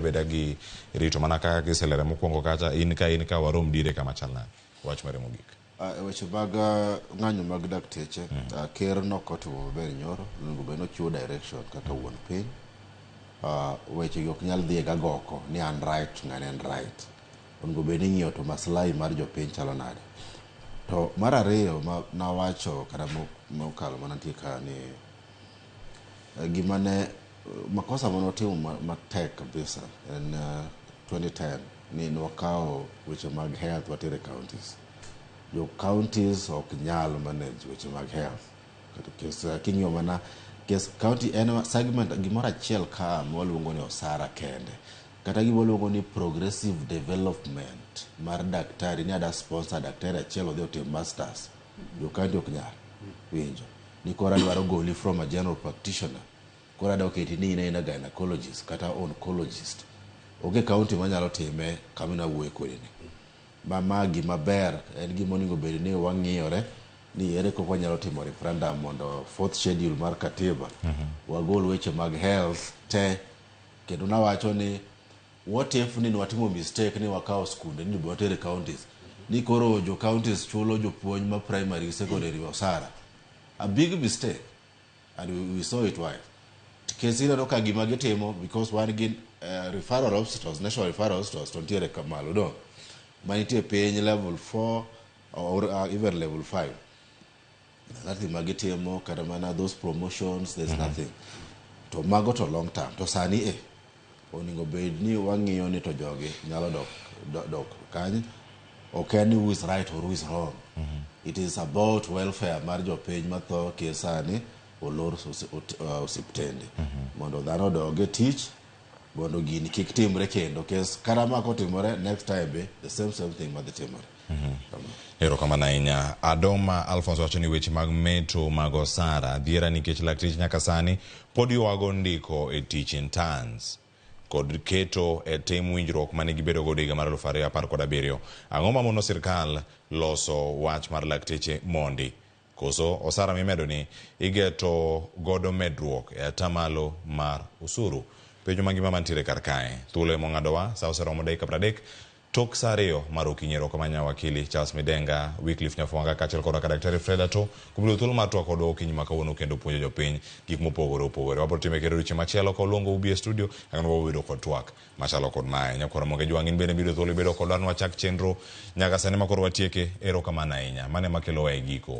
Beda gi rito mana kaka kiselere mokwongo kacha in ka in ka warom dire kama chal nade wach mare mogik. E weche mag ng'anyo mag dakteche, ker nokotimo maber nyoro, onego bed nochiwo direction kaka wuon piny. Weche gi ok nyal dhi e gagoko ni an right ng'ane en right. Onego bed ni ing'iyo to maslahi mar jopiny chalo nade. To mar ariyo ma nawacho kata mokalo manantie ka ni gima ne makosa mane watimo matek kabisa en 2010 ni nwakawo weche mag health watere counties. Jo counties ok nyal manage weche mag health. Kes king'iyo mana kes county en segment gimoro achiel ka mwaluongo ni osara kende. Kata gima waluongo ni progressive development mar daktari ni ada sponsor daktari achiel odhi otim masters. Jo county ok nyal winjo. Ni koro adwaro goli from a general practitioner. Koro adwa keti ni in aina gynecologist kata oncologist. Onge county manyalo time kama nawuoye kodi ni. Ma ma gima ber en gima onego bed ni wang'iyore ni ere kaka wanyalo timo referendum mondo fourth schedule mar katiba wagol weche mag health te kendo nawacho ni what if ni nwatimo mistake ni wakawo skunde ni watere counties ni koro jo counties chulo jopuonj ma primary gi secondary osara a big mistake and we saw it why kes ineno ka gima gitimo because wan gi referral hospitals, national referral hospitals to nitiere kamalo do manitie piny level 4 or even level 5. There's nothing ma gitimo kata mana those promotions, there's nothing to mago to long term to sani e onego bed ni wang'iyo ni to jogi nyalo dok kanye. Ok en ni who is right or who is wrong, it is about welfare mar jopiny matho kie sani olor osiptende mondo dhano odog e tich mondo gini kik timre kendo kes kata ma kotimore next time be the same same thing madhi timore. Kamano. Erokamano ahinya. Adoma Alphonse wacho ni weche mag meto mag osara dhiera nikech lakteche nyaka sani pod ywago ndiko e tich interns kod keto e tim winjruok mane gibedo godo higa mar 2017. Ang'o mamono sirkal loso wach mar lakteche mondi? Koso osara mimedo ni igeto godo medruok e atamalo mar osuru? Penjo mangima mantiere kar kae. Thuolo ema ong'adowa, sa oseromo dakika 30 tok sa 2 mar okinyi. Erokamano ahinya wakili Charles Midenga, Wycliffe Nyafwanga kaachiel koda ka Daktari Fred Ato kuom yudo thuolo mar twak kodwa okinyi ma kawuono kendo puonjo jopiny gik mopogore opogore. Wabiro time kendo odiochieng' machielo ka uluongo ubi e studio kendo wabiro bedo kod twak machalo kod mae. Nyakwar Ramogi Ajwang' in bende miyudo thuolo ibedo kodwa nwachak chenro nyaka sani ma koro watieke. Erokamano ahinya. Mano ema kelowa e giko.